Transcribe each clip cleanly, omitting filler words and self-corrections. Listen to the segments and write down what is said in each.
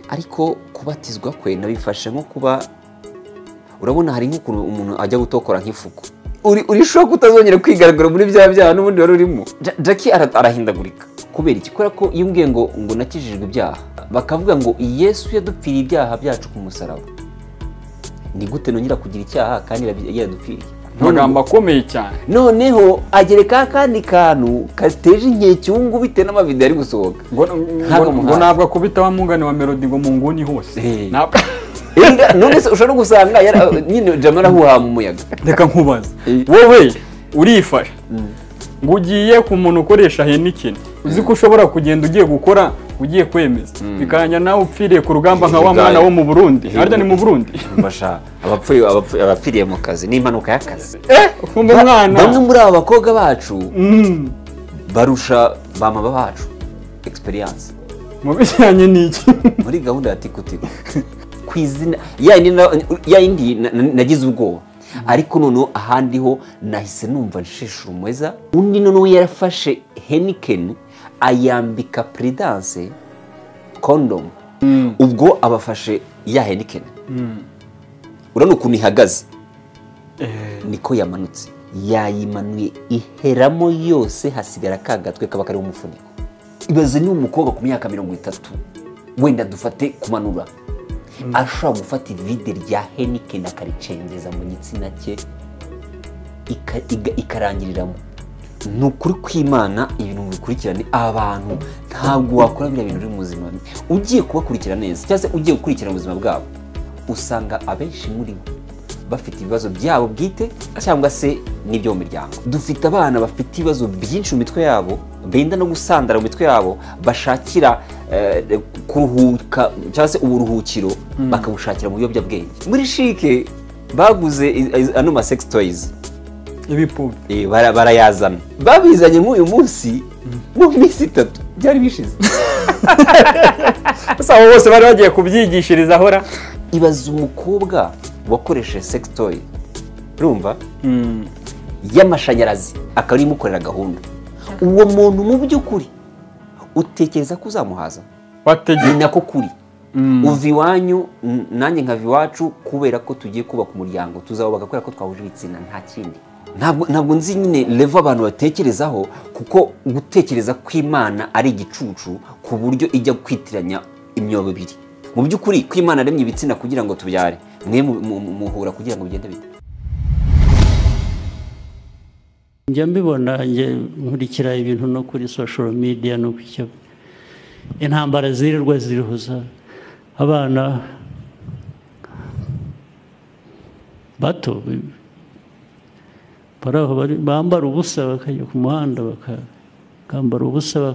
Ariko kubatizwa kwe nabifashe nko kuba urabona hari nk'ukuntu umuntu ajya gutokora nk'ifuku. Urishobora kutazongera kwigaragara muri bya byaha n'ubundi wari urimo. Jackie arahindagurika. Kubera iki? Kubera ko iyo umbwiye ngo nakijijwe ibyaha, bakavuga ngo Yesu yadupfiriye ibyaha byacu ku musaraba. Ni gute nongera kugira icyaha kandi yaradupfiriye? Amagambo akomeye cyane. Noneho agereka akandi kantu kateje inkeke ubu ngubu bitewe n'amavideo ari gusohoka. Ngo ntabwo akubita wa mungane wa Melody ngo mu nguni hose. None se ushobora no gusanga nyine Jamara ahuha mu muyaga. Reka nkubaze. Wowe urifasha ngo ugiye ku muntu ukoresha Heineken, uzi ko ushobora kugenda ugiye gukora ugiye kwemeza bikanya nawe upfiriye ku rugamba nka wa mwana wo mu Burundi. Harya ni mu Burundi. Mbasha abapfiriye mu kazi ni impanuka y'akazi. Kumbe mwana. Bamwe muri aba bakobwa bacu barusha ba mama bacu experience. Mu bijyanye n'iki? Muri gahunda ya tikutiku. Kwizina ya indi nagize ubwoba. Ariko noneho ahandi ho nahise numva nshishura umweza. Undi noneho yarafashe Heineken ayambika Prudence condom. Ubwo abafashe ya Heineken. Urabona ukuntu ihagaze. Niko yamanutse. Yayimanuye iheramo yose hasigara kagatwe kaba kari umufuniko. Ibaze ni umukobwa ku myaka 30 wenda dufate kumanura. Ashobora gufata ivide rya Heineken akaricengeza mu gitsina cye ikarangiriramo. Ni ukuri kw'Imana ibintu bikurikirane abantu ntabwo wakora biriya bintu uri muzima. Ugiye kubakurikira neza cyangwa se ugiye gukurikirana ubuzima bwabo usanga abenshi muri bo bafite ibibazo byabo bwite cyangwa se n'ibyo mu miryango. Dufite abana bafite ibibazo byinshi mu mitwe yabo, benda no gusandara mu mitwe yabo, bashakira kuruhuka cyangwa se uburuhukiro bakabushakira mu biyobyabwenge. Muri shike baguze ano ma sex toys ibipupe barayazana, babizanye nk'uyu munsi mu minsi 3 byari bishize. Gusa abo bose bari bagiye kubyigishiriza ahora. Ibaza umukobwa wakoresheje sex toy urumva y'amashanyarazi akaba imukorera gahunda. Uwo muntu mu by'ukuri utekereza ko uzamuhaza? Ni nako kuri. Uva iwanyu nanjye nkava iwacu kubera ko tugiye kubaka umuryango, tuzawubaka kubera ko twahuje ibitsina, nta kindi. Ntabwo nzi nyine level abantu batekerezaho, kuko gutekereza kw'Imana ari igicucu ku buryo ijya kwitiranya imyobo ibiri. Mu by'ukuri kw'Imana aremye ibitsina kugira ngo tubyare, mwe muhura kugira ngo bigende bite? Njya mbibona, njye nkurikira ibintu no kuri social media no kucyo intambara zirirwa zirihuza abana bato baraho bambara ubusa bakajya ku muhanda bakambara ubusa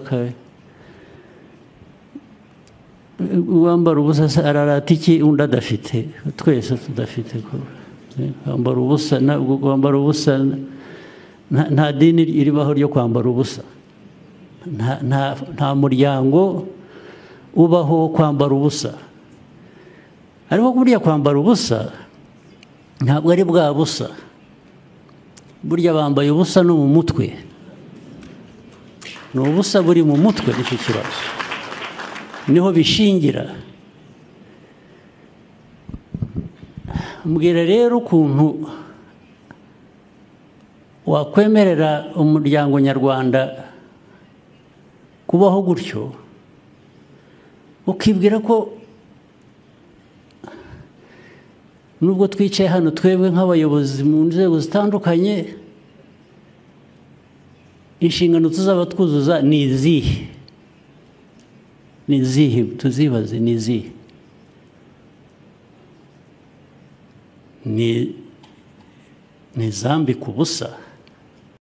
wambara ubusa ararata iki undi adafite, twese tudafite. Kwambara ubusa kwambara ubusa nta dini iribaho ryo kwambara ubusa, nta muryango ubaho kwambara ubusa. Ariko burya kwambara ubusa ntabwo ari bwa busa, burya bambaye ubusa no mu mutwe, ni ubusa buri mu mutwe. Nicyo kibazo, niho bishingira. Mbwira rero ukuntu wakwemerera umuryango nyarwanda kubaho gutyo, ukibwira ko nubwo twicaye hano twebwe nk'abayobozi mu nzego zitandukanye inshingano tuzaba twuzuza ni izihe? Ni izihe? Tuzibaze, ni izihe? Ni zambika ubusa.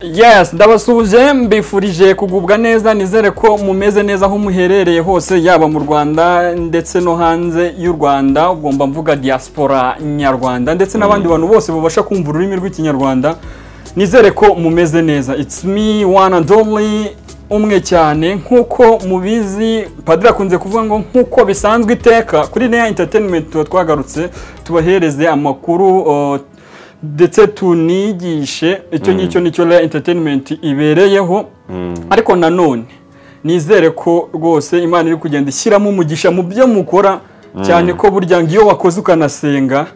Yes, ndabasuhuje mbifurije kugubwa neza, nizere ko mumeze neza aho muherereye hose, yaba mu Rwanda ndetse no hanze y'u Rwanda, ugomba mvuga diaspora nyarwanda ndetse n'abandi bantu bose babasha kumva ururimi rw'ikinyarwanda. Nizere ko mumeze neza. It's me one and only, umwe cyane nkuko mubizi. Padiri akunze kuvuga ngo nkuko bisanzwe iteka kuri Nea Entertainment tuba twagarutse tubahereze amakuru ndetse tunigishe icyo ngicyo nicyo Nea Entertainment ibereyeho. Ariko nanone nizere ko rwose Imana iri kugenda ishyiramo umugisha mu byo mukora, Cyane ko burya ngo iyo wakoze ukanasenga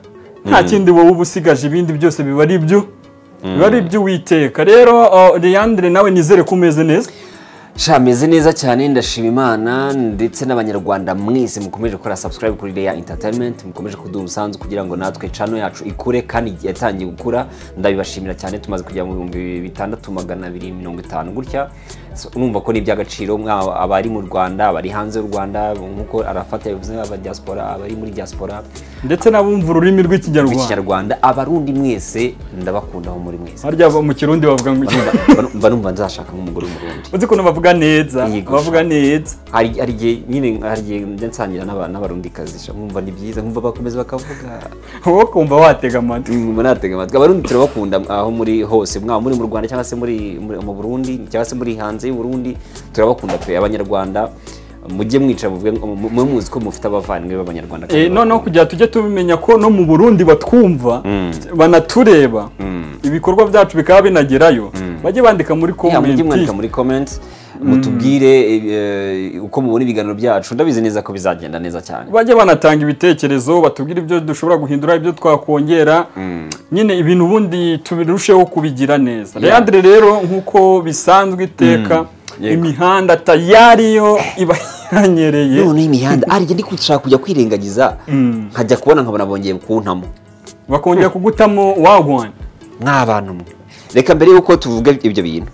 nta kindi wowe uba usigaje, ibindi byose biba ari ibyo, biba ari iby'Uwiteka. Rero Leandre, nawe nizere ko umeze neza. Sha, meze neza cyane, ndashima Imana ndetse n'Abanyarwanda mwese mukomeje gukora subscribe kuri Leya Entertainment, mukomeje kuduha umusanzu kugira ngo natwe channel yacu ikure, kandi yatangiye gukura. Ndabibashimira cyane, tumaze kugera mu 6250 gutya. So, urumva ko ni iby'agaciro, mwaba abari mu Rwanda, abari hanze y'u Rwanda, nk'uko Arafat yabivuze, aba diaspora, abari muri diaspora ndetse n'abumva ururimi rw'Ikinyarwanda. Rw'ikinyarwanda, Abarundi mwese ndabakunda aho muri mwese. Harya mu Kirundi bavuga ngo iki? Mba numva nzashaka nk'umugore w'Umurundi. Uzi ukuntu bavuga neza? Yego. Bavuga neza. Hari igihe nyine, hari igihe njya nsangira n'Abarundikazi, sha, nkumva ni byiza, nkumva bakomeza bakavuga. Wowe kumva watega amatwi. Nkumva natega amatwi. Abarundi turabakunda aho muri hose, mwaba muri mu Rwanda cyangwa se muri mu Burundi cyangwa se muri hanze y'u Burundi, turabakunda pe. Abanyarwanda mujye mwicara muvuge ngo mube muzi ko mufite abavandimwe b'Abanyarwanda kandi Noneho kugira tujye tubimenya ko no mu Burundi batwumva, banatureba, ibikorwa byacu bikaba binagerayo, bajye bandika muri Ya, mujye comment. mwandika muri comment mutubwire uko mubona ibiganiro byacu. Ndabizi neza ko bizagenda neza cyane. Bajye banatanga ibitekerezo, batubwire ibyo dushobora guhindura, ibyo twakongera, nyine ibintu ubundi tubirusheho kubigira neza. Leandre rero, nk'uko bisanzwe iteka, imihanda tayari yo iba yanyereye. Noneho imihanda ari ndi gushaka kujya kwirengagiza, nkajya kubona nkabona bongeye kuntamo. Bakongera kugutamo wagwan. Mw'abantu mwe, reka mbere y'uko tuvuga ibyo bintu,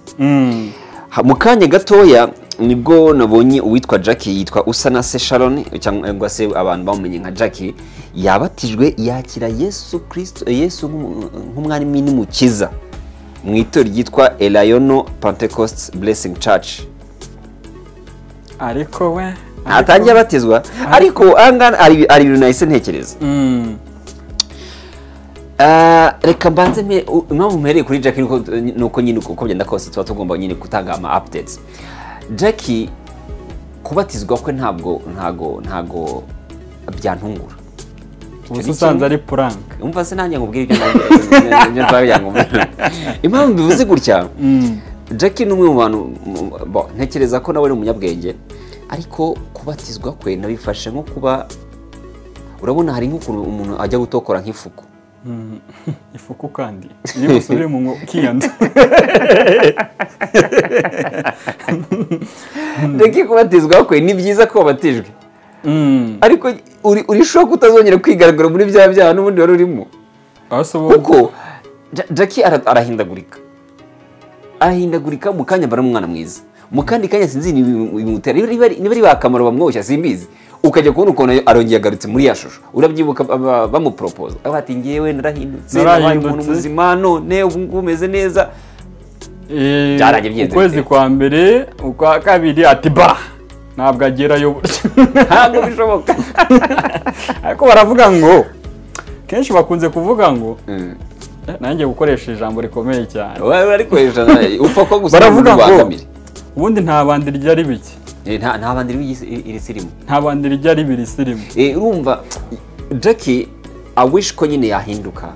mu kanya gatoya nibwo nabonye uwitwa Jackie, yitwa Usanase Sharon cyangwa se abantu bamumenye nka Jackie, yabatijwe yakira Yesu Kristo, Yesu nk'umwami n'umukiza mu itorero ryitwa Elayono Pentecost Blessing Church. Ariko we Ntatangiye abatizwa, ariko ahangaha hari ibintu nahise ntekereza. Reka mbanze impamvu mpereye kuri Jackie nuko nyine uko byenda kose tuba tugomba nyine gutanga ama updates. Jackie kubatizwa kwe ntago byantungura. Ubu se usanze ari prank? Umva se nanjye nkubwire ibyo ibyo nshaka ngo nkubwire. Impamvu mbivuze gutya, Jackie ni umwe mu bantu bo, ntekereza ko nawe ari umunyabwenge, ariko kubatizwa kwe nabifashe nko kuba, urabona hari nk'ukuntu umuntu ajya gutokora nk'ifuku. Ifuku kandi iyo usubire mu kiyanzu. Jackie kubatizwa kwe ni byiza ko wabatijwe, ariko uri sure ko utazongera kwigaragara muri bya byaha n'ubundi wari urimo? Aho se ubu? Kuko Jackie arahindagurika, arahindagurika. Mu kanya mbara umwana mwiza, mu kandi kanya sinzi bimutera, niba ari ba kamaro bamwoshya, simbizi, ukajya kubona ukuntu arongeye agarutse muri ya shusho. Urabyibuka bamuporopoza avuga ati: "Ngewe narahindutse, nabaye umuntu Narahindutse. muzima, none ubu ngubu umeze neza." Byarangiye byenze Ukwezi bite? kwa mbere, ukwa kabiri, ati ba ntabwo agerayo burya. Ntabwo bishoboka. Ariko baravuga ngo, kenshi bakunze kuvuga ngo, nanjye gukoresha ijambo rikomeye cyane. Wowe arikoresha upfa ko gusa Baravuga ngo ubangamire. Ubundi nta bandi rijya riba iki? Nta bandi iri sirimu. Nta bandi rijya riba irisirimu. Urumva Jackie, I wish ko nyine yahinduka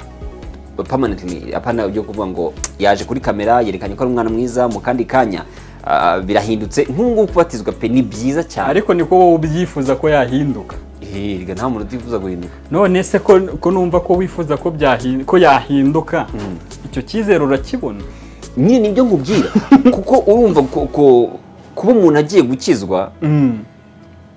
permanently, apana byo kuvuga ngo yaje kuri kamera yerekanye ko ari umwana mwiza, mu kandi kanya birahindutse. Nk'ubu ngubu kubatizwa pe ni byiza cyane. Ariko niko wowe ubyifuza ko yahinduka? Hirya nta muntu utifuza guhinduka. None se ko numva ko wifuza ko yahinduka, icyo cyizere urakibona? Nyine nibyo nkubwira, kuko urumva kuba umuntu agiye gukizwa,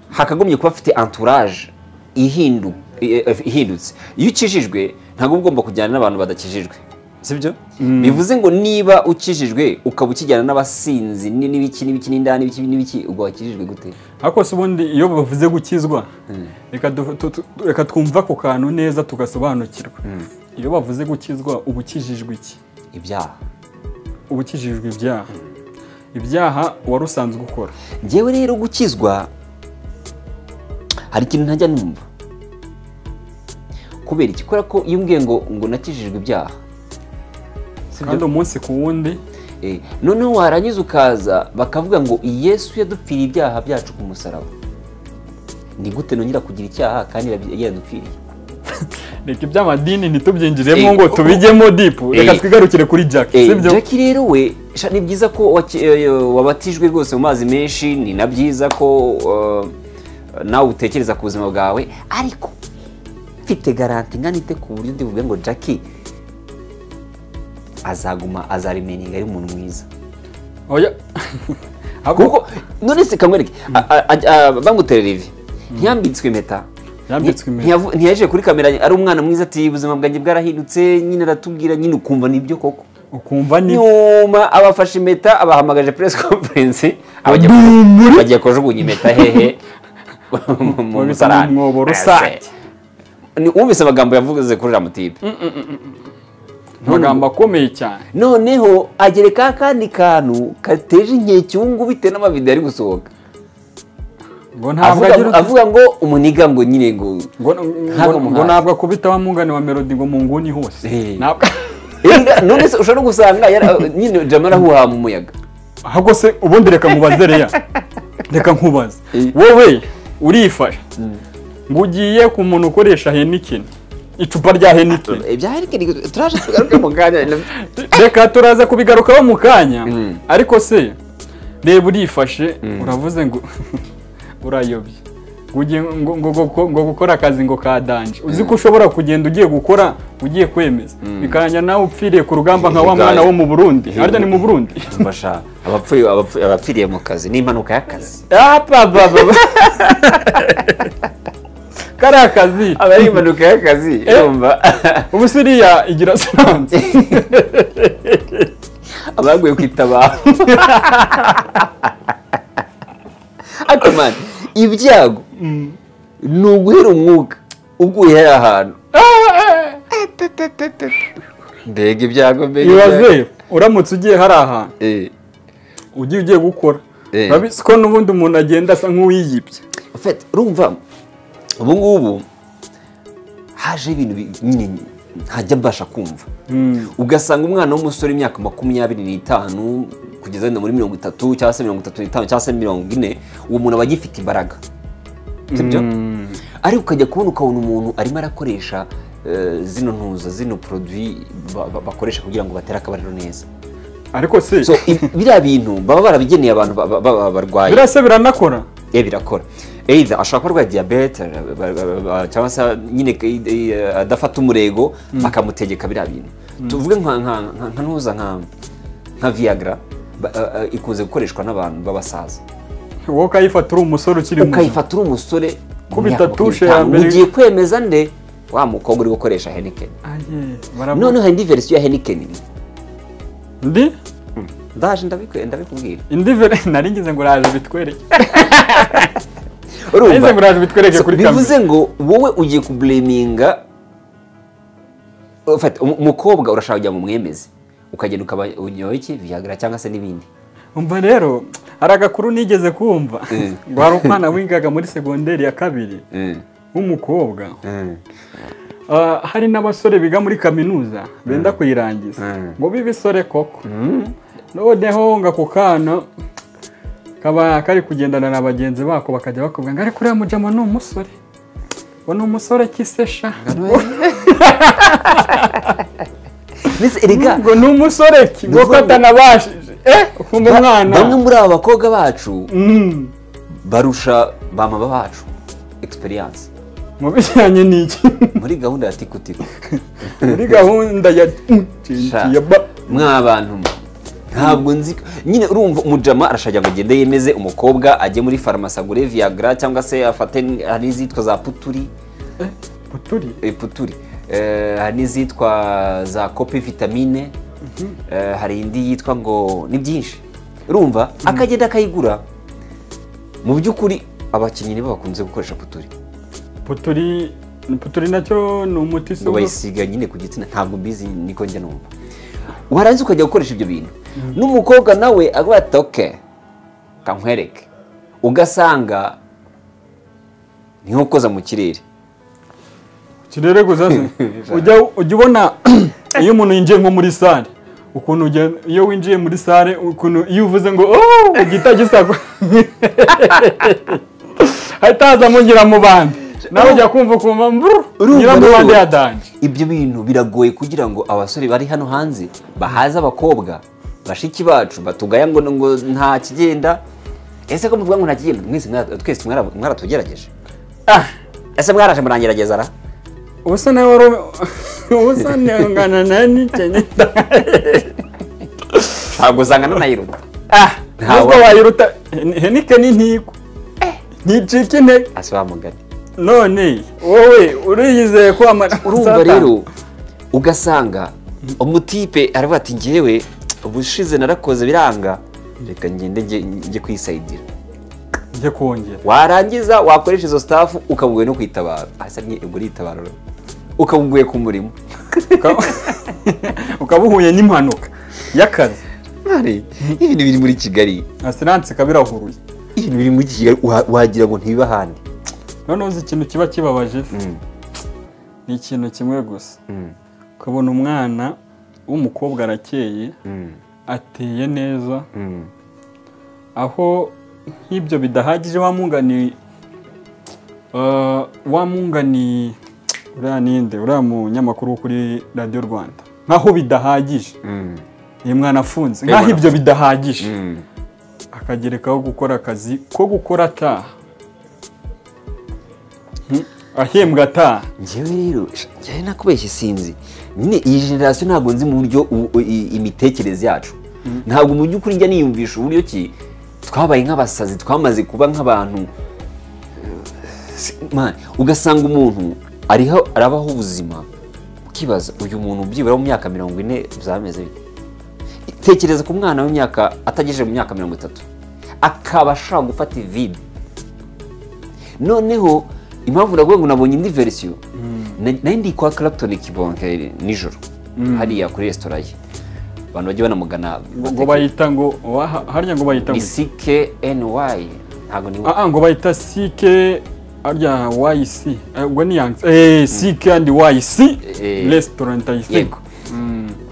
hakagombye kuba afite entourage ihindutse. Iyo ukijijwe ntabwo uba ugomba kujyana n'abantu badakijijwe, sibyo? Bivuze ngo niba ukijijwe ukaba ukijyana n'abasinzi n'ibiki n'ibiki n'indaya n'ibiki n'ibiki, ubwo wakijijwe gute? Ariko se ubundi iyo bavuze gukizwa, reka twumve ako kantu neza tugasobanukirwa. Iyo bavuze gukizwa, uba ukijijwe iki? Ibyaha. Uba ukijijwe ibyaha, ibyaha wari usanzwe ukora. Njyewe rero gukizwa hari ikintu ntajya numva. Kubera iki? Kubera ko iyo umbwiye ngo nakijijwe ibyaha, sibyo? Kandi umunsi ku wundi. Noneho warangiza ukaza bakavuga ngo Yesu yadupfiriye ibyaha byacu ku musaraba, ni gute nongera kugira icyaha kandi yaradupfiriye? Reka iby'amadini ntitubyinjiremo ngo tubijyemo deep. Reka twigarukire kuri Jack. Sibyo? Jackie rero we, sha, ni byiza ko wabatijwe rwose mu mazi menshi, ni na byiza ko Nawe utekereza ku buzima bwawe, ariko mfite garanti ingana ite ku buryo ndibuvuge ngo Jackie azaguma azarimeninga ari umuntu mwiza? Oya. Kuko none se kamwereke, bamuterera ivi, ntiyambitswe impeta. Yambitswe impeta. Ntiyaje kuri kamera ari umwana mwiza ati ubuzima bwanjye bwarahindutse, nyine aratubwira, nyine ukumva nibyo koko. Ukumva ni nyuma abafashe impeta, abahamagaje press conference, abagiye kujugunya impeta hehe? Mu musarani. Mwobo rusange. Ni wumvise amagambo yavuze kuri Ramutipe? Amagambo akomeye cyane. Noneho agereka akandi kantu kateje inkeke ubu ngubu bitewe n'amavideo ari gusohoka. Ngo ntabwo agira avuga ngo umuniga ngo nyine ngo ngo ntabwo akubita wa mungane wa Melody ngo mu nguni hose. Ntabwo. None se ushobora gusanga nyine Jamal ahuha mu muyaga. Ahubwo se ubundi reka nkubaze reya. Reka nkubaze. Wowe urifashe ngo ugiye ku muntu ukoresha Heineken, icupa rya Heineken. Ibya Heineken turaje tugaruke mu kanya. Reka turaza kubigarukaho mu kanya. Ariko se reba urifashe uravuze ngo urayobye, ngo gukora akazi ngo ka danje. Uzi ko ushobora kugenda ugiye gukora ugiye kwemeza bikanya nawe upfiriye ku rugamba nka wa mwana wo mu Burundi. Harya ni mu Burundi. Mbasha abapfiriye mu kazi ni impanuka y'akazi. Kari akazi aba ari impanuka y'akazi urumva. Ubu siriya igira sanze abaguye kwitabara. Ariko man, ibyago ni uguhera umwuka uguye ahantu. Mbega ibyago, mbega. Ibaze uramutse ugiye hari ahantu ugiye gukora, urabizi ko n'ubundi umuntu agenda asa nk'uwiyibye. Urumva ubu ngubu haje ibintu nyine ntajya mbasha kumva. Ugasanga umwana w'umusore imyaka 25 kugeza muri 30 cyangwa se 35 cyangwa se 40, uwo muntu aba agifite imbaraga, sibyo? Ariko ukajya kubona ukabona umuntu arimo arakoresha zino ntuza, zino produit bakoresha kugira ngo batere akabariro neza. Ariko se so biriya bintu baba barabigeneye abantu barwaye. Birase biranakora? Birakora. Either ashobora kuba arwaye diyabete cyangwa se nyine adafata umurego, bakamutegeka biriya bintu. Tuvuge nka ntuza nka Viagra ikunze gukoreshwa n'abantu b'abasaza. Wowe ukayifata uri umusore ukiri muto. Ukayifata uri umusore kubita tushe ya mbere. Ugiye kwemeza nde wa mukobwa uri gukoresha Heineken? Noneho hari indi verisiyo ya Heineken. Ndi? Ndaje ndabikubwira. Indi verisiyo nari ngize ngo uraje bitwereke. Urumva? Bivuze ngo wowe ugiye kubleminga umukobwa urashaka kujya mu mwemeze, ukagenda ukaba unyoye iki Viagra cyangwa se n'ibindi. Umva rero hari agakuru nigeze kumva ngo hari umwana wigaga muri segonderi ya 2 w'umukobwa. Hari n'abasore biga muri kaminuza benda kuyirangiza ngo bibisore koko. Noneho ngo ako kana kaba kari kugendana na bagenzi bako bakajya bakubwira ngo ariko uriya mujama ni umusore, ngo ni umusore kisesha. Ngo ni umusore ki ngo ko atanabashije. Ukumva umwana. Bamwe muri aba bakobwa bacu barusha ba mama bacu experience mu bijyanye n'iki? Muri gahunda ya tikutiku. Muri gahunda ya mwabantu ntabwo nzi nyine. Urumva umujama arashaka ngo agende yemeze umukobwa ajye muri farumasi agure Viagra cyangwa se afate hari izitwa za puturi. Puturi? Puturi. Hari n'izitwa za kopi vitamine, hari indi yitwa ngo ni byinshi. Urumva akagenda akayigura. Mu by'ukuri abakinnyi nibo bakunze gukoresha puturi. Puturi puturi nacyo ni umuti se bayisiga nyine ku gitsina, ntabwo mbizi niko njya numva. Waranze ukajya gukoresha ibyo bintu n'umukobwa nawe avuga ati okay kankwereke, ugasanga niho koza mu kirere. Kirere gusa se ujya ubona iyo umuntu yinjiye nko muri sale, ukuntu iyo winjiye muri sale ukuntu iyo uvuze ngo oh ugita gisako hahita hazamo nyiramubande, nawe ujya kumva ukumva nyiramubande yadanje. Ibyo bintu biragoye kugira ngo abasore bari hano hanze bahaze abakobwa bashiki bacu batugaya ngo nta kigenda. Ese ko muvuga ngo ntagiye mwese twese mwaratugerageje? Ese mwaraje murangerageza ra? Ubusa nawe wari ubusa ngana na Heineken. Ntabwo usanga nanayiruta. Ntabwo wayiruta. Heineken ntiko. Nticika intege. Ase wa mugani. None wowe uriyizeye ko urumva rero ugasanga umutipe aravuga ati ngewe ubushize narakoze biranga, reka ngende njye kwisayidira, njye kongera. Warangiza wakoresha izo staff ukabuguye no kwitabara. Asa ni ubwo ritabara ukabuguye ku murimo, ukabuhuye n'impanuka y'akazi. Mare ibintu biri muri Kigali, assurance kabirahuruye. Ibintu biri muri Kigali wagira ngo ntibiba ahandi. None uzi ikintu kiba kibabaje ni ikintu kimwe gusa, ukabona umwana w'umukobwa arakeye ateye neza, aho nk'ibyo bidahagije wamungani uriya ninde uriya munyamakuru wo kuri Radiyo Rwanda, nkaho bidahagije uyu mwana afunze, nkaho ibyo bidahagije akagerekaho gukora akazi ko gukora ataha ahembwa ataha. Njyewe rero njyewe nakubeshye sinzi nyine iyi generation ntabwo nzi mu buryo imitekerereze yacu, ntabwo mu by'ukuri njya niyumvisha uburyo ki twabaye nk'abasazi, twamaze kuba nk'abantu. Ugasanga umuntu ariho arabaho ubuzima ukibaza uyu muntu byibura mu myaka 40 bizameze bite? Tekereza ku mwana w'imyaka atagejeje mu myaka 30 akaba ashobora gufata ivide. Noneho impamvu navuga ngo nabonye indi version, nari ndi kwa Clapton Kibonke nijoro hariya kuri restaurant ye, abantu bajya banamugana ngo bayita ngo harya ngo bayita ngo CKNY, ntago ni ngo bayita CK harya YC, ubwo ni Yanks CK and YC restaurant I think.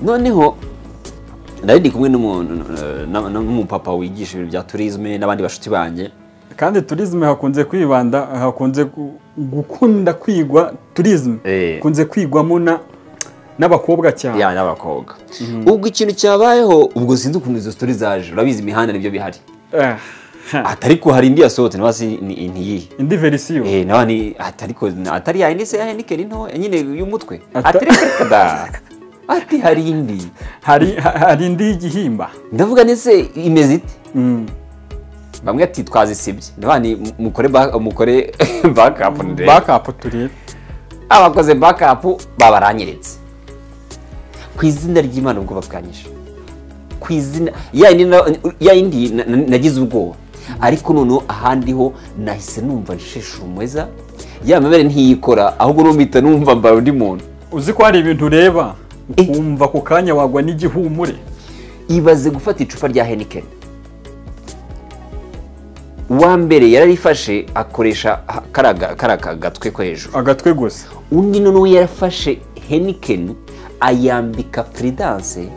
Noneho nari ndi kumwe n'umupapa wigisha ibintu bya tourisme n'abandi bashuti banjye. Kandi tourisme hakunze kwibanda, hakunze gukunda kwigwa tourisme kunze kwigwamo n'abakobwa cyane. Ya n'abakobwa. Ubwo ikintu cyabayeho ubwo sinzi ukuntu izo stories zaje, urabizi imihanda nibyo bihari. Atariko hari indi yasohotse nawe ntiyihe. Indi version. Nawe ni atariko atari ya indi se ya Heineken nto nyine y'umutwe. Atariko da. Ati hari indi. Hari indi y'igihimba. Ndavuga nese imeze ite? Bamwe ati twazisibye, ndabani mukore backup ndebe. Backup turebe. Abakoze backup babaranyeretse. Ku izina ry'Imana ubwo bapfanyije. Ku izina ya indi nagize ubwoba. Ariko noneho ahandi ho nahise numva nsheshura umweza, ya mabere ntiyikora ahubwo numita numva mbaye undi muntu. Uzi ko hari ibintu ureba ukumva ku kanya wagwa n'igihumure. Ibaze gufata icupa rya Heineken. Uwa mbere yararifashe akoresha karaga gatwe ko hejuru, agatwe gusa. Undi noneho yarafashe Heineken ayambika Prudence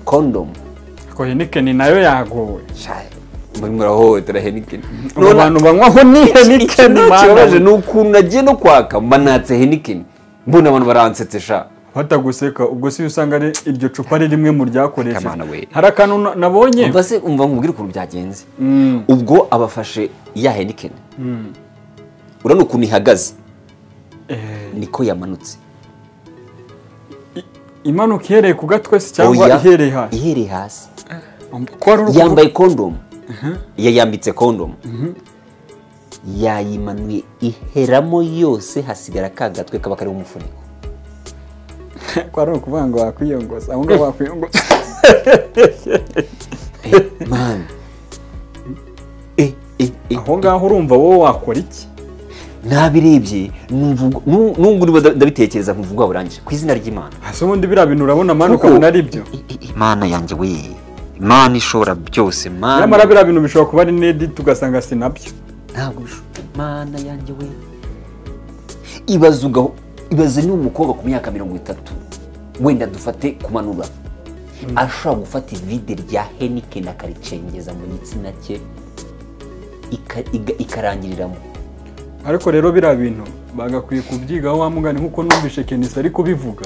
condom. Ko Heineken nayo yagowe. Muri murahohotera Heineken. Abantu banywaho ni Heineken. Ikibabaje ni ukuntu nagiye no kwaka mbanatse Heineken, mbona abantu baransetse sha. Bataguseka ubwo si usanga ari iryo cupa ari rimwe mu ryakoresheje. Hari akantu nabonye. Umva se umva nkubwire ukuntu byagenze. Ubwo abafashe ya Heineken. Urabona ukuntu ihagaze. Niko yamanutse. Imanuka ihereye ku gatwe se cyangwa ihereye hasi? Ihereye hasi. Yambaye condom. Yayambitse condom. Yayimanuye iheramo yose hasigara ka gatwe kaba kari umufuniko. Kwa ari ukuvuga ngo wakwiyongoza, aho ngaho wakwiyongoza. Man. Aho ngaho urumva wowe wakora iki? Nabirebye nubwo ndabitekereza nkumva burangije ku izina ry'Imana. Ase ubundi biriya bintu urabona man ukabona ari byo. Imana yanjye we. Imana ishobora byose man. Nyamara biriya bintu bishobora kuba ari nedi tugasanga sinabyo. Ntabwo bishoboka. Imana yanjye we. Ibaze ibaze ni umukobwa ku myaka 30 wenda dufate kumanura ashobora gufata ivide rya Heineken akaricengeza mu gitsina cye ikarangiriramo. Ariko rero biriya bintu bagakwiye kubyigaho wa mugani nkuko numvishe Kenisa ari kubivuga.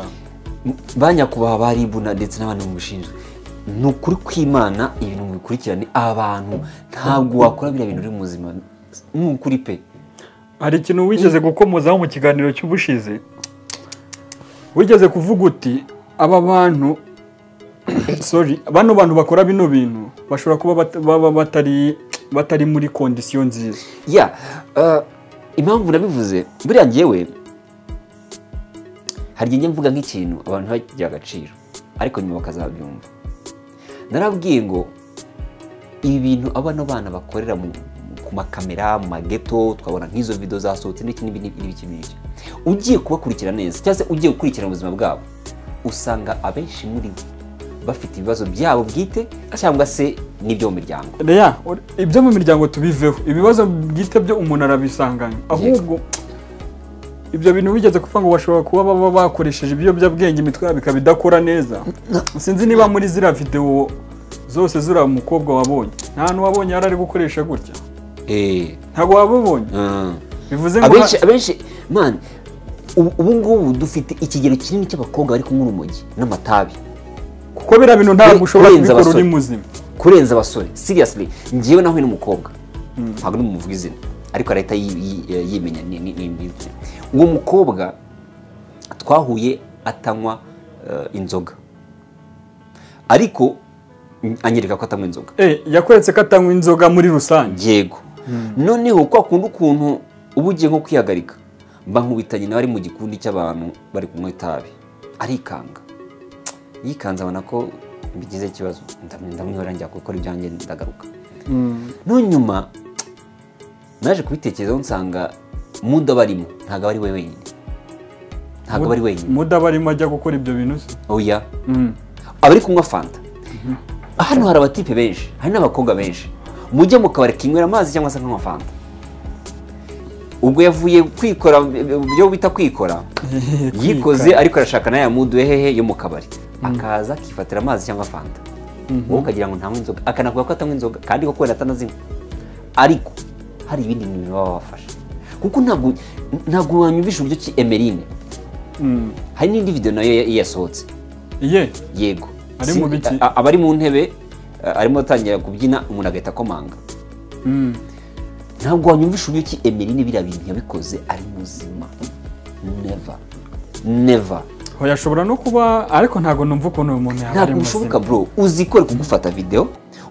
Banyakubaha baribuna ndetse n'abantu mu bushinzwe. Ni ukuri kw'Imana, ibintu mubikurikirane, abantu ntabwo wakora biriya bintu uri muzima, ni ukuri pe. Hari ikintu wigeze gukomozaho mu kiganiro cy'ubushize, wigeze kuvuga uti aba bantu, sorry, bano bantu bakora bino bintu bashobora kuba baba batari muri condition nziza. Ya, impamvu nabivuze, buriya njyewe hari igihe njya mvuga nk'ikintu abantu ntibagihe agaciro, ariko nyuma bakazabyumva. Narabwiye ngo ibi bintu abano bana bakorera ku makamera, mu mageto, twabona nk'izo video zasohotse n'iki n'iki n'iki n'iki, ugiye kubakurikira neza cyangwa se ugiye gukurikirana ubuzima bwabo, usanga abenshi muri bo bafite ibibazo byabo bwite cyangwa se n'ibyo mu miryango. Reya, ibyo mu miryango tubiveho, ibibazo bwite byo umuntu arabisanganya. Ahubwo ibyo bintu wigeze kuvuga ngo bashobora kuba baba bakoresheje ibiyobyabwenge, imitwe yabo ikaba idakora neza. Sinzi niba muri ziriya video zose zuriya mukobwa wabonye, nta hantu wabonye yari ari gukoresha gutya. Ntabwo wabubonye. Bivuze ngo abenshi man, ubu ngubu dufite ikigero kinini cy'abakobwa bari kunywa urumogi n'amatabi. Kuko biriya bintu ntabwo ushobora kubikora uri muzima. Kurenza abasore, seriously, njyewe nahuye n'umukobwa, ntabwo ndumuvuga izina, ariko arahita yimenya. Uwo mukobwa twahuye atanywa inzoga, ariko anyereka ko atanywa inzoga. Yakweretse ko atanywa inzoga muri rusange. Yego. Noneho kwa kundi ukuntu uba ugiye nko kwihagarika, mba nkubitanye nawe ari mu gikundi cy'abantu bari kunywa itabi, arikanga. Yikanze abona ko bigize ikibazo, ndamwihora njya gukora ibyanjye ndagaruka. No nyuma naje kubitekerezaho nsanga muda barimo ntabwo ari we wenyine, ntabwo ari wenyine muda barimo ajya gukora ibyo bintu se. Oya, abari kunywa fanta hano hari abatipe benshi, hari n'abakobwa benshi, mujye mu kabari kinywera amazi cyangwa se nkanywa fanta. Ubwo yavuye kwikora byo bita kwikora, yikoze ariko arashaka naye mudu hehe yo mu kabari, akaza akifatira amazi cyangwa fanta, wowe ukagira ngo ntanywe inzoga, akanavuga ko atanywa inzoga kandi koko wenda atanazinywa, ariko hari ibindi bintu baba bafasha. Kuko ntabwo wanyumvisha uburyo ki Emeline, hari n'indi video nayo yasohotse. Yego, abari mu ntebe arimo atangira kubyina, umuntu agahita akomanga. Ntabwo wanyumvisha uburyo ki Emeline biriya bintu yabikoze ari muzima. Never, never. Hoya ashobora no kuba, ariko ntabwo numva ukuntu uyu muntu yaba ari muzima. Ntabwo bishoboka bro, uzi ko ari kugufata video,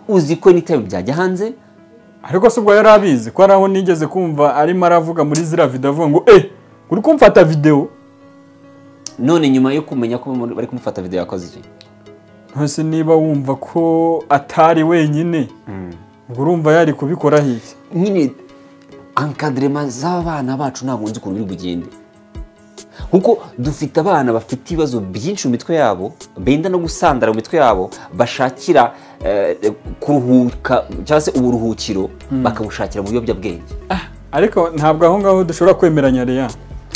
uzi ko n'itari byajya hanze. Ariko se ubwo yari abizi ko ari aho nigeze kumva arimo aravuga muri ziriya video avuga ngo uri kumfata video. None nyuma yo kumenya ko bari kumufata video yakoze iki? Ntose niba wumva ko atari wenyine, ubwo urumva yari kubikora hiki? Nyine encadrement z'abana bacu ntabwo nzi ukuntu biri bugende, kuko dufite abana bafite ibibazo byinshi mu mitwe yabo, benda no gusandara mu mitwe yabo, bashakira kuruhuka cyangwa se uburuhukiro bakabushakira mu biyobyabwenge. Ariko ntabwo aho ngaho dushobora kwemeranya Reya,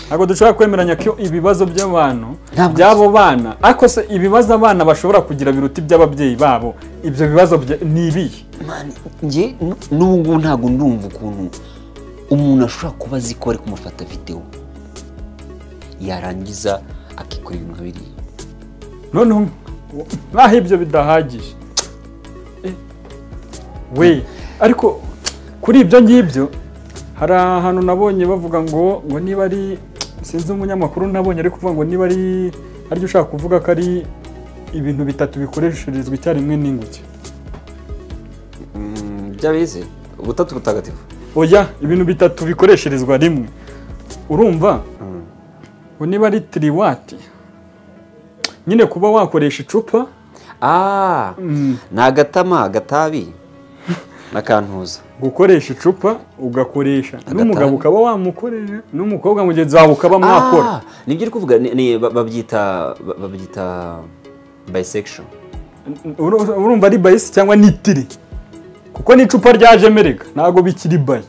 ntabwo dushobora kwemeranya ko ibibazo by'abantu by'abo bana, ariko se ibibazo abana bashobora kugira biruta iby'ababyeyi babo, ibyo bibazo ni ibihe? Njye n'ubu ngubu ntabwo ndumva ukuntu umuntu ashobora kuba azi ko ari kumufata video, yarangiza akikora ibintu nka biriya. Noneho naho ibyo bidahagije we, ariko kuri ibyo ngibyo hari ahantu nabonye bavuga ngo niba ari, sinzi umunyamakuru nabonye ari kuvuga ngo niba ari aryo ushaka kuvuga ko ari ibintu bitatu bikoresherezwa icyarimwe n'inguge. Byabize ubutatu butagatifu. Oya, ibintu bitatu bikoresherezwa rimwe. Urumva ngo niba ari tiriwati nyine kuba wakoresha icupa, ni agatama, agatabi n'akantuza. Gukoresha icupa ugakoresha n'umugabo ukaba wamukoresha n'umukobwa mugenzi wawe ukaba mwakora. Nibyo uri kuvuga, babyita bisexual. Urumva ari bise cyangwa ni tiri, kuko n'icupa ryaje mereka ntabwo bikiri bayi,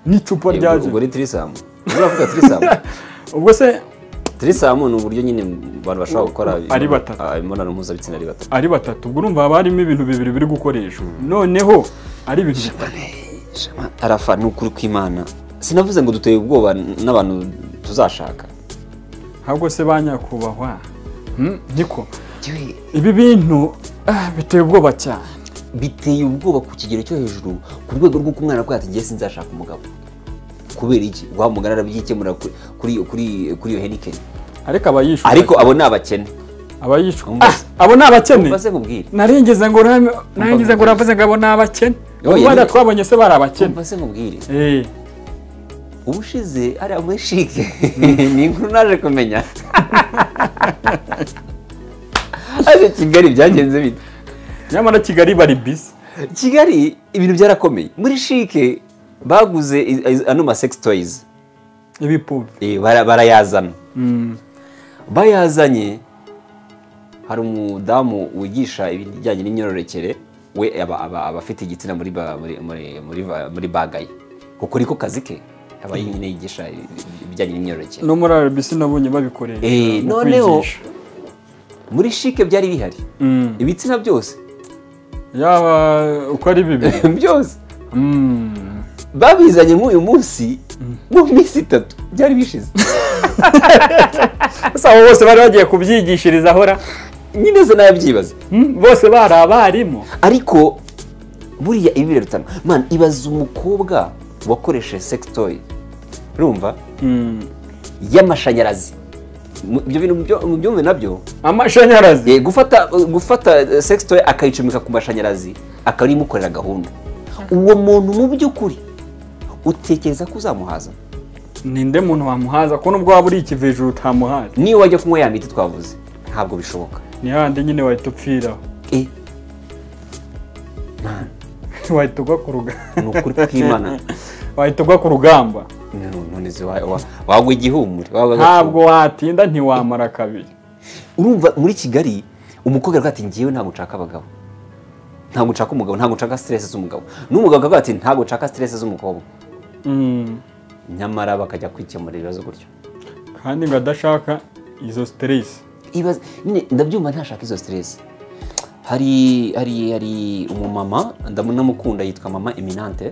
n'icupa ryaje. Ubwo ni tirisamu, uravuga tirisamu. Ubwo se tirisamu ni uburyo nyine abantu bashobora gukora ari batatu, imibonano mpuzabitsina ari batatu, ari batatu. Ubwo urumva haba harimo ibintu bibiri biri gukoreshwa, noneho ari ibintu bitatu. Arafa, ni ukuri kw'Imana, sinavuze ngo duteye ubwoba n'abantu tuzashaka. Ahubwo se ba nyakubahwa niko Ibi bintu biteye ubwoba cyane. Biteye ubwoba ku kigero cyo hejuru, ku rwego rw'uko umwana avuga ati ngiye sinzashaka umugabo. Kubera iki? Wa mugana arabyikemura kuri iyo Heineken. Ariko abayishura. Ariko abo ni abakene. Abayishura. Abo ni abakene. Naringeze ngo uravuze ngo abo ni abakene. Ubu twabonye se bari abakene. Mbase nkubwire. Ubushize ari muri CHIC. Ni inkuru naje kumenya. Ariko Kigali byagenze bite? Nyamara Kigali bari busy. Kigali ibintu byarakomeye. Muri CHIC baguze ano ma sex toys. Ibipupe. Barayazana. Bayazanye hari umudamu wigisha ibijyanye n'imyororokere, we aba afite igitsina muri muri bagaye. Kuko riko kazi ke aba nyine yigisha ibijyanye n'imyororokere. No muri RBC nabonye babikoreye. Noneho muri CHIC byari bihari. Ibitsina byose. Yaba uko ari bibiri byose. Babizanye nk'uyu munsi mu minsi 3 byari bishize. Asa bose bari bagiye kubyigishiriza ahora nyine se nabyibaza. Bose bari abarimu. Ariko buriya ibi birarutana. Man, ibaza umukobwa wakoresheje sex toy. Urumva? Y'amashanyarazi. Ibyo bintu mubyumve nabyo. Amashanyarazi. Gufata sex toy akayicomeka ku mashanyarazi akarimukorera gahunda. Uwo muntu mu by'ukuri utekereza ko uzamuhaza? Ninde muntu wamuhaza ko nubwo waba uri ikivejuru utamuhaza? Niyo wajya kunywa ya miti twavuze ntabwo bishoboka. Ni handi nyine wahita upfiraho. Wahita ugwa ku rugamba. Ni ukuri kw'Imana. Wahita ugwa ku rugamba. None se wagwa igihumure. Ntabwo watinda ntiwamara kabiri. Urumva muri Kigali umukobwa aravuga ati ngiyewe ntabwo nshaka abagabo. Ntabwo nshaka umugabo, ntabwo nshaka stress z'umugabo. N'umugabo akavuga ati ntabwo nshaka stress z'umukobwa. Nyamara bakajya kwikemura ibibazo gutyo. Kandi ngo adashaka izo stress. Ibaze nyine ndabyumva ntashaka izo stress. Hari umumama ndamukunda yitwa mama Eminante.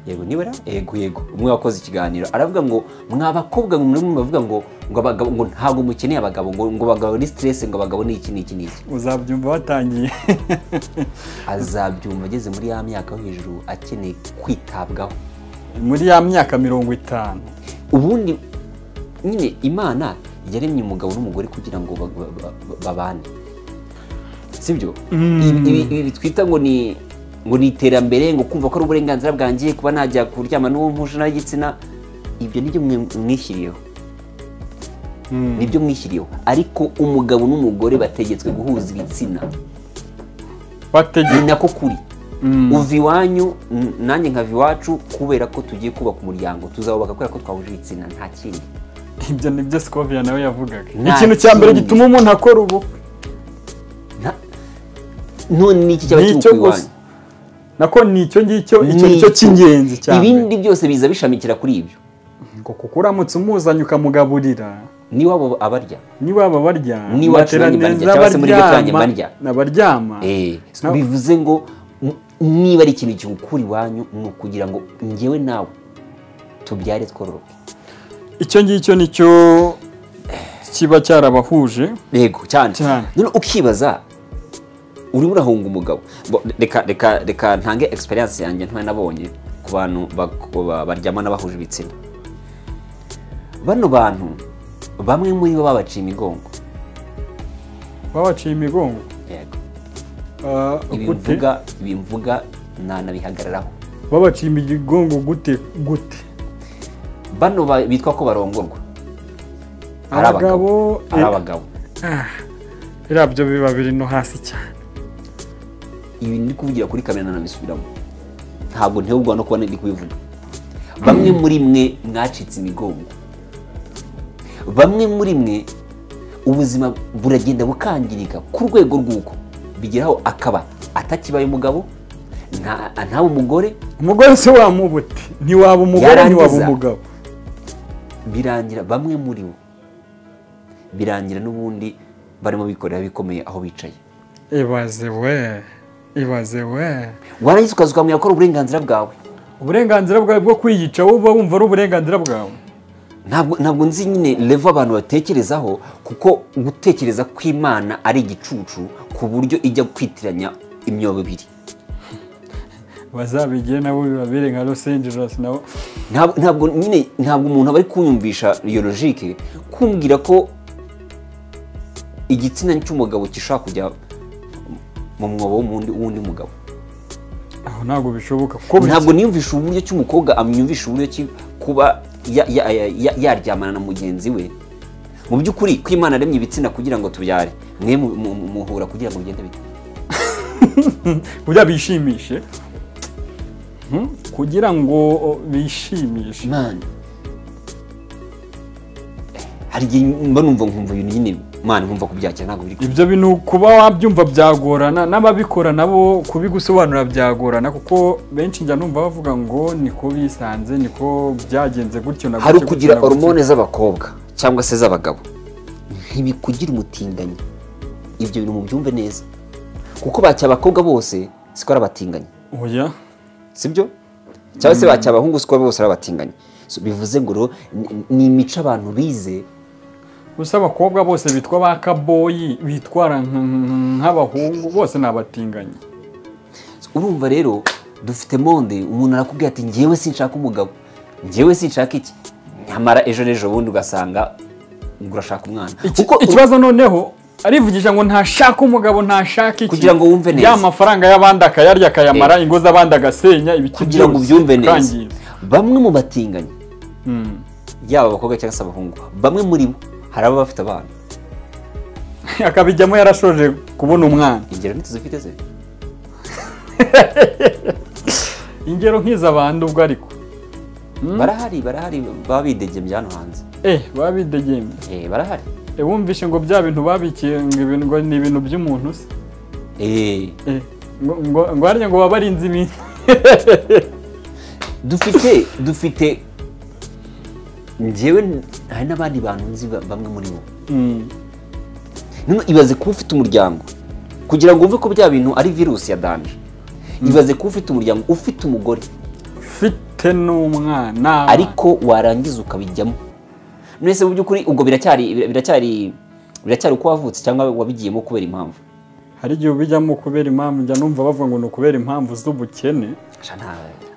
Yego niwera? Yego. Umwe wakoze ikiganiro aravuga ngo mwa bakobwa muri bavuga ngo abagabo ngo ntabwo mukeneye abagabo ngo abagabo ni stress ngo abagabo ni iki n'iki n'iki. Uzabyumva watangiye. Azabyumva ageze muri ya myaka yo hejuru akeneye kwitabwaho. Muri ya myaka 50. Ubundi nyine Imana yaremye umugabo n'umugore kugira ngo babane. Sibyo? Ibi twita ngo ni iterambere, ngo kumva ko ari uburenganzira bwanjye kuba najya kuryama n'uwo mpuje n'igitsina, ibyo nibyo mwishyiriyeho. Nibyo mwishyiriyeho. Ariko umugabo n'umugore bategetswe guhuza ibitsina. Bategetswe. Ni nako kuri. Uva iwanyu nanjye nkava iwacu kubera ko tugiye kubaka umuryango, tuzawubaka kubera ko twahuje ibitsina, nta kindi. Ibyo nibyo Scovia nawe yavugaga. Ikintu cya mbere gituma umuntu akora ubukwe. None niki cyaba cy'ubukwe iwanyu? Nako nicyo ngicyo icyo nicyo cy'ingenzi cyane. Ibindi byose biza bishamikira kuri ibyo. Ngo kuko uramutse umuzanye ukamugaburira, niwabo abarya. Niwabo barya. Niwacu se muri gatanye barya. Nabaryama. Bivuze ngo niba ari ikintu cy'ukuri wanyu ni ukugira ngo ngewe nawe tubyare twororoke. Icyo ngicyo nicyo kiba cyarabahuje. Yego cyane. None ukibaza urimo urahunga umugabo. Reka ntange experience yanjye ntwe nabonye ku bantu baryamana bahuje ibitsina. Bano bantu bamwe muri bo babaciye imigongo. Babaciye imigongo? Yego. Ibimvuga nanabihagararaho. Babaciye imigongo gute gute? Bano bitwa ko barongorwa. Ari abagabo. Ari abagabo. Irabyo biba biri no hasi cyane. Ibi ndi kuvugira kuri kamera nanabisubiramo. Ntabwo ntewubwa no kuba ndi kubivuga. Bamwe muri mwe mwacitse imigongo. Bamwe muri mwe ubuzima buragenda bukangirika ku rwego rw'uko bigeraho akaba atakibaye umugabo ntawe umugore. Umugore se wamubute ntiwaba umugore ntiwaba umugabo. Birangira bamwe muri bo birangira n'ubundi barimo bikorera bikomeye aho bicaye. Ibaze we, ibaze we. Warangiza ukaza ukamenya ko ari uburenganzira bwawe. Uburenganzira bwawe bwo kwiyica wowe uba wumva ari uburenganzira bwawe. Ntabwo nzi nyine level abantu batekerezaho, kuko gutekereza kw'Imana ari igicucu ku buryo ijya kwitiranya imyobo ibiri. Bazabigire nabo bibabere nka Los Angeles nabo. Ntabwo nyine, ntabwo umuntu aba ari kunyumvisha iyo logique, kumbwira ko igitsina cy'umugabo gishobora kujya mu mwobo w'undi mugabo. Aho ntabwo bishoboka, kuko ntabwo niyumvisha uburyo cy'umukobwa amyumvisha uburyo kuba yaryamana na mugenzi we. Mu by'ukuri ko Imana yaremye ibitsina kugira ngo tubyare, mwe muhura kugira ngo bigende bite? Kugira bishimishe. Kugira ngo bishimishe. Man, hari igihe mba numva nkumva ibintu nyine, man, nkumva kubyakira ntabwo biri. Ibyo bintu kuba wabyumva byagorana, n'ababikora nabo kubigusobanura byagorana, kuko benshi njya numva bavuga ngo niko bisanze, niko byagenze gutyo na gutyo. Hari ukugira hormone z'abakobwa cyangwa se z'abagabo ntibikugira umutinganyi. Ibyo bintu mubyumve neza, kuko bacya abakobwa bose siko ari abatinganyi. Oya, sibyo? Cyangwa se bacya abahungu siko bose ari abatinganyi. So, bivuze ngo ni imico abantu bize. Gusa abakobwa bose bitwa ba kaboyi bitwara nk'abahungu bose ni abatinganyi. Urumva rero dufite monde, umuntu arakubwira ati njyewe sinshaka umugabo, njyewe sinshaka iki, nyamara ejo n'ejo bundi ugasanga urashaka umwana. Kuko ikibazo noneho arivugisha ngo ntashaka umugabo, ntashaka iki, kugira ngo wumve neza ya mafaranga y'abandi akayarya akayamara, ingo z'abandi agasenya, ibiki, kugira ngo ubyumve neza. Bamwe mu batinganyi, yaba abakobwa cyangwa se abahungu, bamwe muri bo hari ababa bafite abana, akabijyamo yarashoje kubona umwana. Ingero ntituzifite se? Ingero nk'iz'abandi ubwo ariko barahari baba bidegembye hano hanze. Baba bidegembye. Barahari. Wumvishe ngo bya bintu babikiye ngo ni ibintu by'umuntu se? Ngo harya ngo baba barinze ibintu. Dufite njyewe hari n'abandi bantu nzi bamwe muri bo. None ibaze kuba ufite umuryango, kugira ngo wumve ko bya bintu ari virusi ya danger. Ibaze kuba ufite umuryango, ufite umugore, ufite n'umwana, ariko warangiza ukabijyamo. None se mu by'ukuri ubwo biracyari uko wavutse cyangwa wabigiyemo kubera impamvu? Hari igihe ubijyamo kubera impamvu, njya numva bavuga ngo ni ukubera impamvu z'ubukene.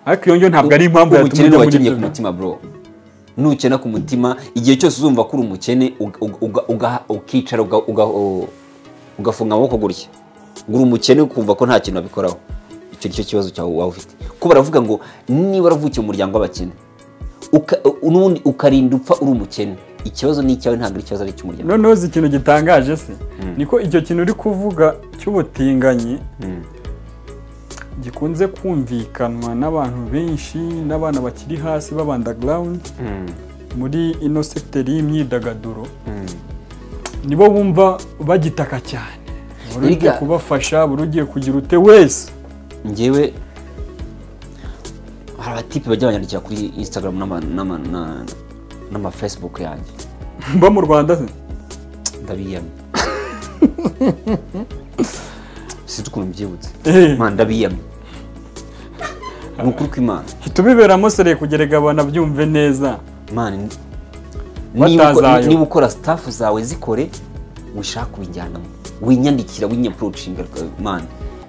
Ariko iyo ngiyo ntabwo ari impamvu yatuma ujya muri ibyo mutima bro. Nukena ku mutima, igihe cyose uzumva ko uri umukene, ukicara ugafunga amaboko gutya, ngo uri umukene ukumva ko nta kintu wabikoraho, icyo nicyo kibazo cyawe waba ufite. Kuko baravuga ngo niba waravukiye mu muryango w'abakene, n'ubundi ukarinda upfa uri umukene, ikibazo ni icyawe, ntabwo ari ikibazo ari icy'umuryango. Noneho uzi ikintu gitangaje se? Niko icyo kintu uri kuvuga cy'ubutinganyi gikunze kumvikanwa n'abantu benshi, n'abana bakiri hasi b'aba underground muri ino secteur y'imyidagaduro, nibo bumva bagitaka cyane. Buri ugiye kubafasha, buri ugiye kugira ute wese. Njyewe hari abatipe bajya banyandikira kuri Instagram n'ama Facebook yanjye. Mba mu Rwanda se? Ndabiyamye. Sinzi ukuntu mbyibutse. Man, ndabiyamye. Ni ukuri kw'Imana. Tubiberamo sere kugerega abana byumve neza. Man, niba ukora staff zawe zikore, wishaka kubijyanamo, winyandikira, winyapproachinga, man,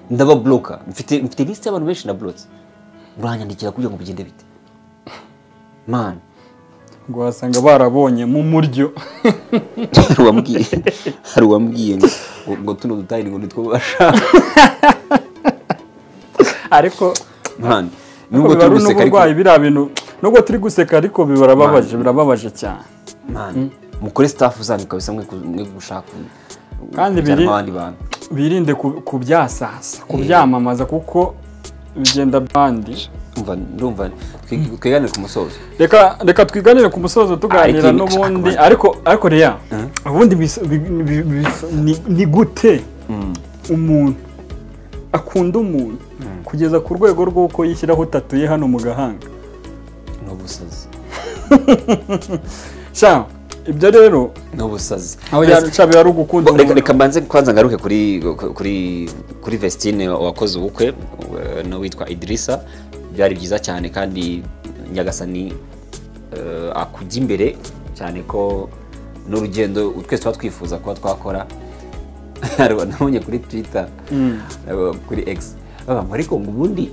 ndababloka. Mfite list y'abantu benshi na blocks. Uranyandikira kugira ngo bigende bite? Man, ngo wasanga barabonye mu muryo. Hari uwambwiye ngo tuno dutayi ngo nitwo bashaka. Ariko man, nubwo turi guseka ariko biriya bintu, nubwo turi guseka ariko birababaje, birababaje cyane. Man, mukore staff zanyu kabisa, mwe gushaka kandi birinde kubyasasa, kubyamamaza, kuko bigenda bandi. Ndumva twiganire ku musozo. Reka twiganire ku musozo tuganira n'ubundi, ariko reya ubundi ni gute umuntu akunda umuntu kugeza ku rwego rw'uko yishyiraho tatuye hano mu gahanga? Ni ubusazi. Sha, ibyo rero ni ubusazi. Aho yaruca ari ugukunda. Reka mbanze kwanza ngaruke kuri Vestine wakoze ubukwe n'uwitwa Idrissa. Byari byiza cyane kandi Nyagasani akujya imbere Cyane ko n'urugendo twese tuba twifuza kuba twakora. Nabonye kuri Twitter, kuri X, bavuga ariko ngo ubundi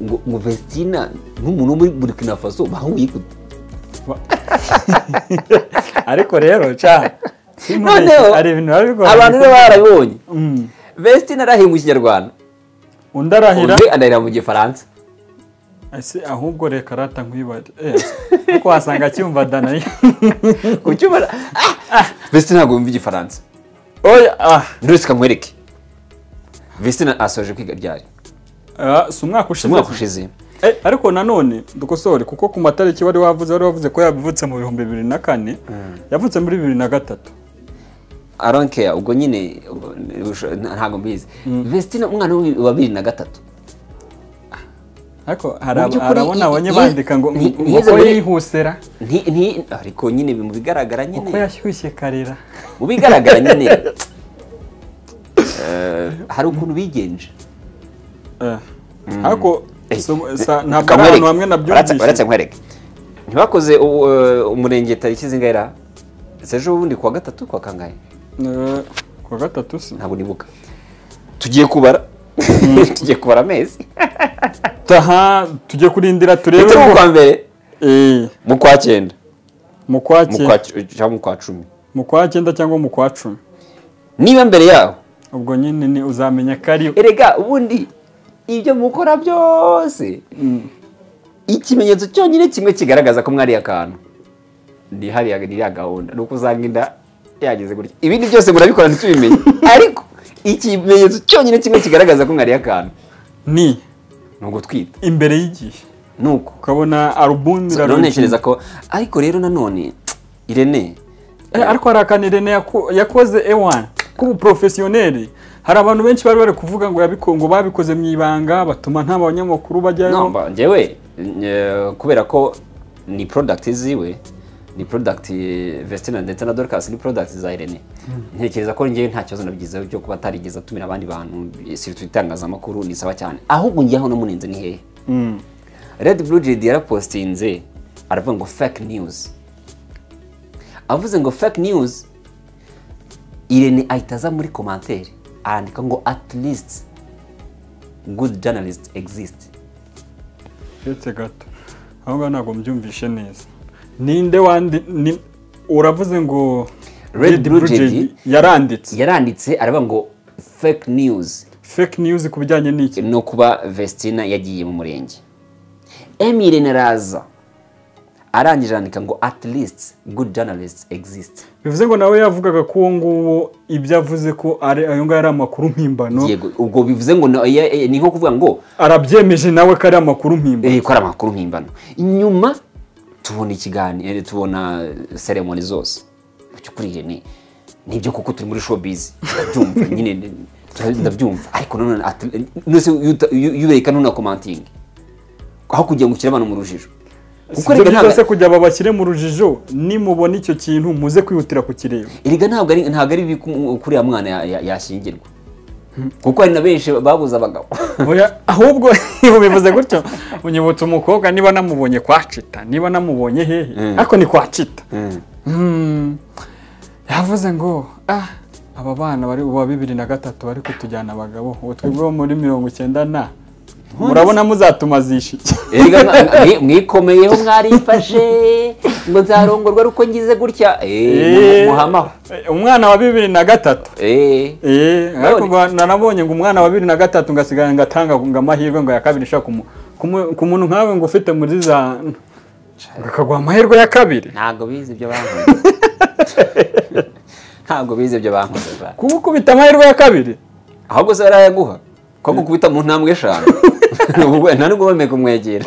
ngo Vestina nk'umuntu wo muri Burkina Faso bahuye gute? Ariko rero ca noneho ari ibintu biba bigoranye. Abantu rero barabibonye. Vestina arahiye mu Kinyarwanda, undi arahira, undi anahira mu Gifaransa. Ese ahubwo reka rata nkwibare, kuko wasanga acyumva dana. Ku cyuma Vestina ntabwo yumva Igifaransa. Oya ah. Ndetse kankwereke, Vestina asoje kwiga ryari? Si umwaka ushize? Umwaka ushize. Ariko nanone dukosore, kuko ku matariki wari wavuze ko yavutse mu 2004, yavutse muri 2003. I don't care, ubwo nyine ntabwo mbizi. Vestina umwana wa 2003. Ariko hari abona abonye bandika ngo uko yihusera, ariko nyine mu bigaragara nyine uko yashyushye karira, mu bigaragara nyine hari ukuntu bigenje. Ariko ntabwo ari ahantu hamwe nabyumvise. Uretse nkwereke, ntibakoze umurenge tariki zingahe? Ejo bundi kuwa gatatu, kuwa kangahe? Kuwa gatatu se? Ntabwo nibuka. Tugiye kubara, tugiye kubara amezi. Taha tujye kurindira turebe. Mu kwa mbere, mu kwa cyenda, mu kwa cyenda cyangwa mu kwa cumi, mu kwa cyenda cyangwa mu kwa cumi. Niba mbere yaho ubwo nyine ni uzamenya ko ari. Erega ubundi ibyo mukora byose, ikimenyetso cyonyine kimwe kigaragaza ko mwariye akantu ni hariya, ni ya gahunda, ni uko usanga inda yageze gutya. Ibindi byose murabikora ntitubimenye, ariko ikimenyetso cyonyine kimwe kigaragaza ko mwariye akantu ni ugutwita imbere y'igihe, nuko ukabona album. Ntekereza ko ariko rero nanone Irene, ariko hari akantu Irene yakoze ewan k'ubuprofesiyoneri. Hari abantu benshi bari bari kuvuga ngo ngo babikoze mu ibanga, batuma nta banyamakuru bajyayo. No, njyewe kubera ko ni product ziwe, ni product Vestina ndetse na Dorcas, ni product za Irene. Ntekereza ko njyewe nta kibazo nabigizeho cyo kuba atarigeze atumira abandi bantu, surtout itangazamakuru ni sawa cyane. Ahubwo njyeho no munenze ni hehe? Red Blue JD yarapostinze aravuga ngo fake news. Avuze ngo fake news, Irene ahita aza muri commentaire arandika ngo at least good journalists exist. Uretse gato, aho ngaho ntabwo mbyumvishe neza. Ninde wandi uravuze ngo Red Blue JD yaranditse aravuga ngo fake news. Fake news ku bijyanye n'iki? No kuba Vestina yagiye mu murenge. Irene araza arangije arandika ngo at least good journalists exist. Bivuze ngo nawe yavugaga ko uwo nguwo ibyo avuze ko ari ayo ngayo ari amakuru mpimbano. Yego, ubwo bivuze ngo ni nko kuvuga ngo arabyemeje nawe ko ari amakuru mpimbano. Ko ari amakuru mpimbano. Inyuma tubona ikiganiro, tubona ceremony zose. By'ukuri Irene nibyo kuko turi muri showbiz, ndabyumva nyine, ndabyumva. Ariko none nose yubereka nuna commenting aho kugira ngo ushyire abantu mu rujijo. Kuko rega ntabwo se kujya babashyire mu rujijo, nimubona icyo kintu muze kwihutira kukireba. Erega ntabwo ari kuri ya mwana yashyingirwa, kuko hari na benshi babuze abagabo. Oya, ahubwo ubivuze gutyo unyibutsa umukobwa, niba namubonye kwa Chita, niba namubonye hehe, ariko ni kwa Chita. Yavuze ngo aba bana bari uwa 2003 bari kutujyana abagabo, ubu twebwe muri 90 na murabona muzatumazisha iki? Erega mwikomeyeho mwarifashe ngo nzarongorwa ari uko ngize gutya. Muhamaho umwana wa 2003. Ariko nanabonye ngo umwana wa 2003 ngasigara ngatanga ngo amahirwe ngo ya kabiri shaka ku muntu nkawe ngo ufite muri za akagwa amahirwe ya kabiri. Ntabwo bize ibyo bankoze. Ntabwo bize ibyo bankoze. Kugukubita amahirwe ya kabiri ahubwo se barayaguha ko gukubita mu ntambwe eshanu. Nta nubwo bemeye kumwegera.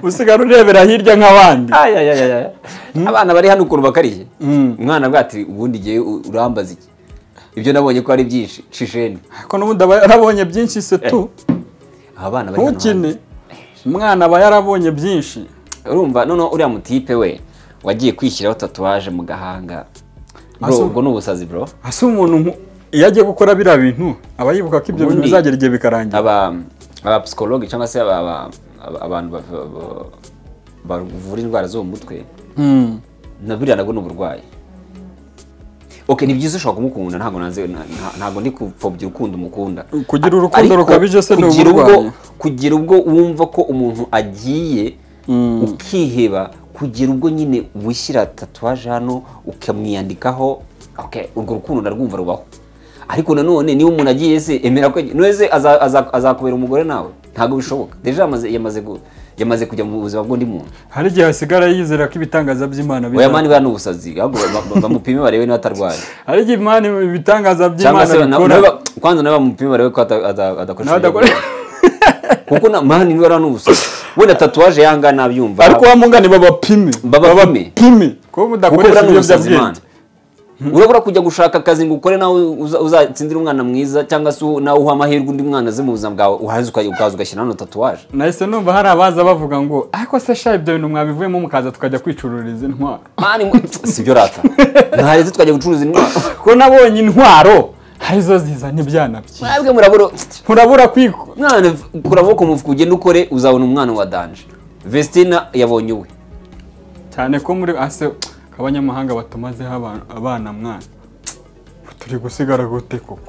Usigara urebera hirya nk'abandi. Abana bari hano ukuntu bakariye. Umwana avuga ati ubundi igihe urambaza iki? Ibyo nabonye ko ari byinshi, cisheni. Ko n'ubundi aba yarabonye byinshi se tu. Abana bari hano. Ntukine. Umwana aba yarabonye byinshi. Urumva none uriya mutipe we wagiye kwishyiraho tatuwaje mu gahanga. Bro, ubwo ni ubusazi bro. Ase umuntu iyo agiye gukora biriya bintu aba yibuka ko ibyo bintu bizagera igihe bikarangira. Aba psychologue cyangwa se abantu bavura indwara zo mu mutwe Na buriya nabwo ni uburwayi. Okay, ni byiza ushobora kumukunda, ntabwo nanze, ntabwo ndi kupfobya urukundo umukunda. Kugira urukundo rukabije se ni uburwayi? Kugira ubwo wumva ko umuntu agiye ukiheba, kugira ubwo nyine wishyira tatuwaje hano ukamwiyandikaho, okay, urwo rukundo ndarwumva rubaho. Ariko nanone niba umuntu agiye se emera ko none azakubera umugore nawe, ntabwo bishoboka. Deja yamaze kujya mu buzima bw'undi muntu. Hari igihe hasigara yizera ko ibitangaza by'Imana biba. Oya mani bana ubusazi, ahubwo bamupime barebe niba atarwaye. Hari igihe Imana ibitangaza by'Imana bikora. Kwanza nawe bamupime barebe ko adakoresha. Kuko na mani niba ari ubusazi. Wenda tatuwaje yanga nabyumva. Ariko wamungane babapime. Babapime. Ko mudakoresha ibiyobyabwenge. Urabura kujya gushaka akazi ngo ukore nawe uzatsindira umwana mwiza, cyangwa se nawe uha amahirwe undi mwana aze mu buzima bwawe, uhaze ukaza ugashyira hano tatuwaje. Nahise numva hari abaza bavuga ngo ariko se sha ibyo bintu mwabivuyemo mukaza tukajya kwicururiza intwaro. Mani sibyo rata. Ntaretse tukajya gucuruza intwaro. Ko nabonye intwaro harizo zizana ibyana bye. Mwabwe murabura murabura kwiko. Mwana kuraboko mufuka ugenda ukore uzabona umwana wa danger. Vestina yabonye uwe. Cyane ko muri ase abanyamahanga batumazeho abana mwana turi gusigara gute koko?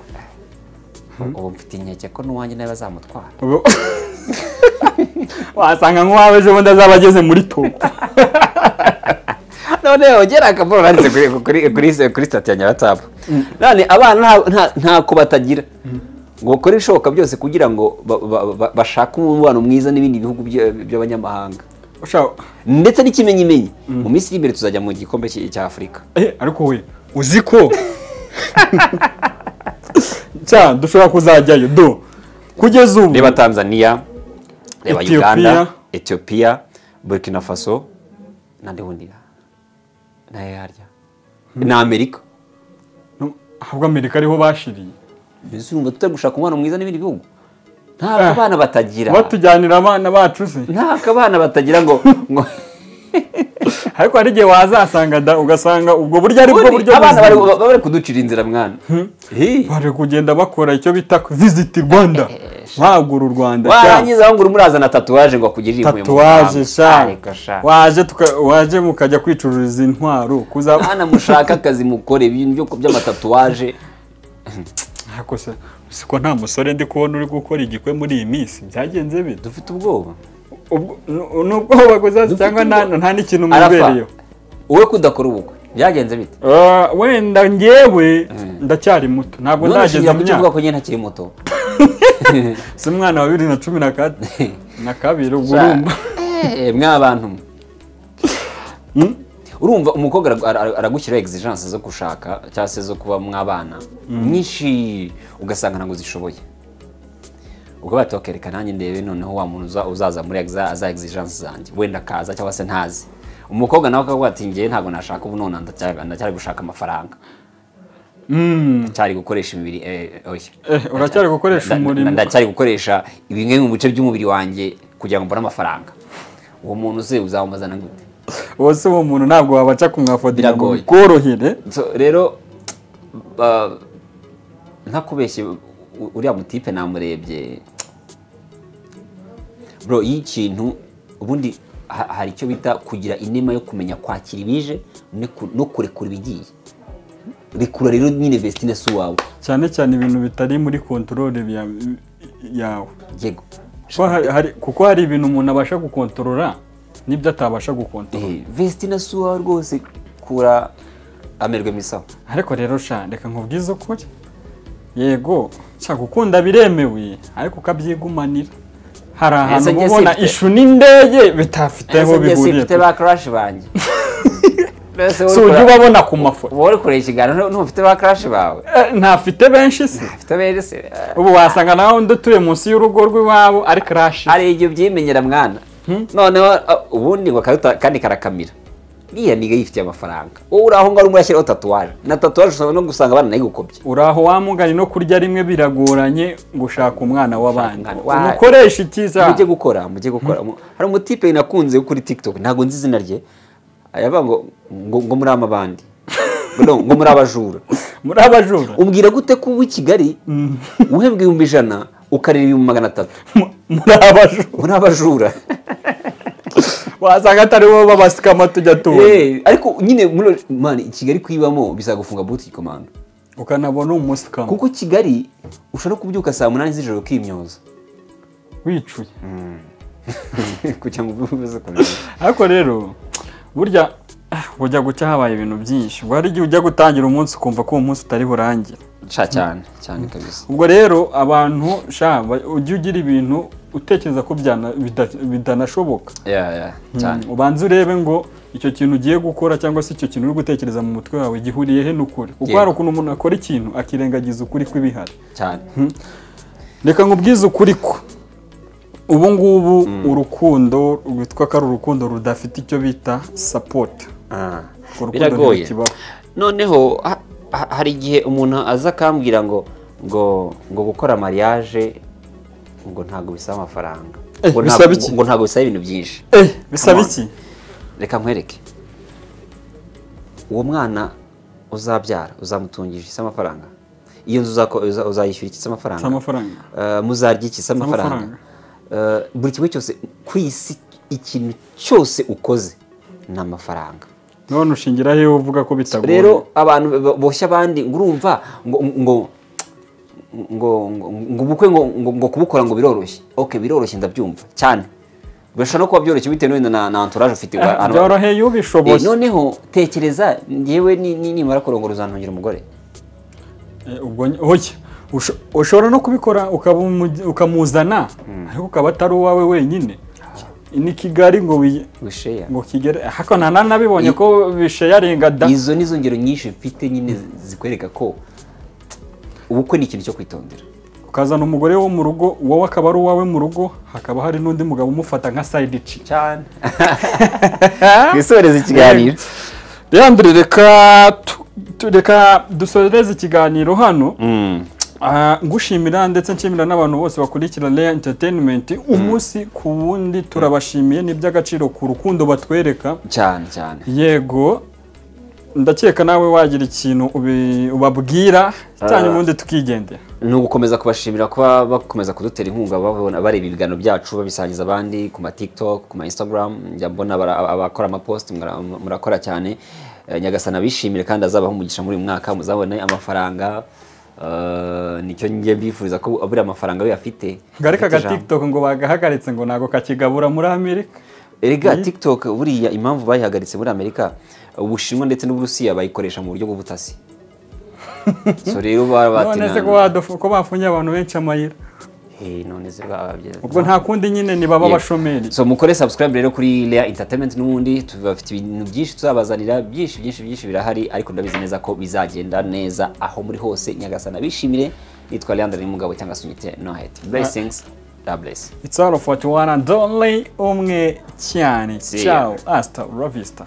Ubu mfite inkeke ko n'uwanjye nawe bazamutwara. Wasanga nk'uwawe ejo bundi azaba ageze muri Togo. None ugera akaboro nanditse kuri stati ya WhatsApp. None abana ntako batagira ngo bakore ibishoboka byose kugira ngo bashake umubano mwiza n'ibindi bihugu by'abanyamahanga. Ndetse n'ikimenyimenyi mu minsi iri imbere tuzajya mu gikombe cya Afurika. Ariko we uzi ko cya dushobora kuzajyayo do kugeza ubu. Reba Tanzania, reba Uganda, Ethiopia, Burkina Faso nandi wundi naye harya na Amerika. Ahubwo Amerika ariho bashiriye. Mbese urumva tutari gushaka umwana mwiza n'ibindi bihugu? Ntabwo abana batagira. Batujyanira abana bacu se. Ntabwo abana batagira ngo ariko hari igihe wazasanga da ugasanga ubwo buryo ari bwo buryo abana bari kuducira inzira mwana. Bari kugenda bakora icyo bita visit Rwanda. Bagura u Rwanda. Warangiza aho ngo murazana tatuwaje ngo akugirire impuhwe. Tatuwaje sha. Waje mukajya kwicururiza intwaro kuza. Mwana mushaka akazi mukore ibintu byo by'amatatuwaje. Ariko se siko nta musore ndi kubona uri gukora igikwe muri iyi minsi byagenze bite? Dufite ubwoba. Nubwo bagoza cyangwa nta n'ikintu mubereyeho. Wowe kudakora ubukwe byagenze bite? Wenda ngewe ndacyari muto ntabwo ndageze mu myaka. Uvuga ko njye ntakiri muto. Si umwana wa 2012 ubwo urumva. Mwa bantu. Urumva umukobwa aragushyiraho exigence zo gushaka cyangwa se zo kuba mwabana nyinshi ugasanga ntabwo zishoboye. Ubwo batokereka nanjye ndebe noneho wa muntu uzaza muri aza exigence zanjye wenda kaza cyangwa se ntazi. Umukobwa nawe akavuga ati ngiye ntabwo nashaka ubu none ndacyari gushaka amafaranga. Ndacyari gukoresha imibiri oya. Uracyari gukoresha umurimo. Ndacyari gukoresha bimwe mu bice by'umubiri wanjye kugira ngo mbone amafaranga. Uwo muntu se uzamumazana gute? Wose uwo muntu ntabwo wabaca kumwafodira ngo bikorohere. Rero ntakubeshye uriya mutipe namurebye bro, iyi kintu ubundi hari icyo bita kugira inema yo kumenya kwakira ibije no kurekura ibigiye. Rekura rero nyine Vestine si uwawe. Cyane cyane ibintu bitari muri control yawe. Yego. Kuko hari ibintu umuntu abasha gukontorora nibyo atabasha gukontorora. Vestine si uwawe rwose, kura amerwe misaho. Ariko rero sha reka nkubwize ukuri. Yego, sha gukunda biremewe ariko ukabyigumanira. Hari ahantu ubona ishu n'indege bitafiteho bihuriye. Ese mfite ba crush banjye. So ujya ubabona ku mafoto. Wowe uri ikiganiro ntufite ba crush bawe? Ntafite benshi se. Ntafite benshi se. Ubu wasanga nawe undi utuye munsi y'urugo rw'iwabo ari crush. Hari igihe ubyimenyera mwana. Noneho ubundi ngo kandi karakamira. Iriya niga yifitiye amafaranga. Wowe uri aho ngaho urimo urashyiraho tatuwaje. Na tatuwaje ushobora no gusanga baranayigukobye. Uri aho wamuganye no kurya rimwe biragoranye gushaka umwana w'abandi. Umukoresha ikiza. Mujye gukora, mujye gukora. Hari umutipe nakunze kuri TikTok, ntabwo nzi izina rye. Ayavuga ngo muri amabandi. Ngo muri abajura. Muri abajura. Umbwira gute ko uwi Kigali uhembwa 100,000 ukarira 300,000? Muri abajura. Muri abajura. Wasanga atari bo babasikama tujya tubona. Ariko nyine muri man, Kigali kuyibamo bizagufunga buti komando, ukanabona umusikama, kuko Kigali ushobora kubyuka saa 8 z'ijoro ukimyoza wicuye kugira ngo ubuze kumenya. Ariko rero burya ujya gucya habaye ibintu byinshi, ubwo hari igihe ujya gutangira umunsi ukumva ko uwo munsi utari burangire. Sha cyane cyane kabisa. Ubwo rero abantu sha ujye ugira ibintu utekereza ko bitanashoboka. Cyane. Ubanze urebe ngo icyo kintu ugiye gukora cyangwa se icyo kintu uri gutekereza mu mutwe wawe gihuriye he n'ukuri, kuko hari ukuntu umuntu akora ikintu akirengagiza ukuri kw'ibihari. Cyane. Reka nkubwize ukuri ko ubu ngubu urukundo rwitwa ko ari urukundo rudafite icyo bita support. Biragoye. Noneho hari igihe umuntu aza akambwira ngo ngo ngo gukora mariage ngo ntago bisaba amafaranga, ngo ntago bisaba ibintu byinshi. Bisaba iki? Reka nkwereke. Uwo mwana uzabyara uzamutungisha isi amafaranga, iyo nzu uzayishyura iki amafaranga, muzarya iki amafaranga, buri kimwe cyose ku isi, ikintu cyose ukoze ni amafaranga. None ushingira he uvuga ko bitagoye? Rero abantu boshya abandi ngo urumva ngo ngo ngo ngo ubukwe ngo ngo kubukora ngo biroroshye. Okay, biroroshye ndabyumva cyane, bishobora no kuba byoroshye bitewe na entourage ufite. Byoroheye ubishoboye. Noneho tekereza ngewe nimara kurongora uzantungira umugore. Ubwo oya ushobora no kubikora ukamuzana, ariko ukaba atari uwawe wenyine. Ni Kigali ngo ngo Kigali hako nabibonye ko bisharinga da. Izo nizo ngero nyinshi mfite nyine zikwereka ko ubukwe ni ikintu cyo kwitondera. Ukazana umugore wo mu rugo, wowe akaba ari uwawe mu rugo, hakaba hari n'undi mugabo umufata nka side chick cyane. Twisoreze ikiganiro. Leandre, reka dusoreze ikiganiro hano. Ngushimira ndetse nshimira n'abantu bose bakurikira Leya Entertainment umunsi ku wundi, turabashimiye ni by'agaciro ku rukundo batwereka cyane cyane. Yego, ndakeka nawe wagira ikintu ubabwira cyane ubundi tukigendera. Ni ugukomeza kubashimira kuba bakomeza kudutera inkunga, babona bareba ibiganiro byacu babisangiza abandi ku ma TikTok, ku ma Instagram, njya mbona abakora ama post, murakora cyane. Nyagasana bishimire kandi azabaha umugisha muri uyu mwaka, muzabone amafaranga. Nicyo ngiye mbifuriza ko abura amafaranga we afite. Ngareka ga TikTok ngo bagahagaritse ngo nago kakigabura muri Amerika. Erega TikTok buriya impamvu bayihagaritse muri Amerika, Ubushinwa ndetse n'Uburusiya bayikoresha mu buryo bw'ubutasi. So rero none se ko bafunye abantu benshi amayira. None se babye. Ubwo nta kundi nyine ni baba bashomeri. So mukore subscribe rero kuri Leya Entertainment n'ubundi tubafite ibintu byinshi tuzabazanira, byinshi byinshi byinshi birahari, ariko ndabizi neza ko bizagenda neza aho muri hose. Nyagasana bishimire. Nitwa Leandre Nimugabo cyangwa Sunyite No Hate. Blessings. God bless. It's all for one and only umwe cyane. Ciao, hasta la vista.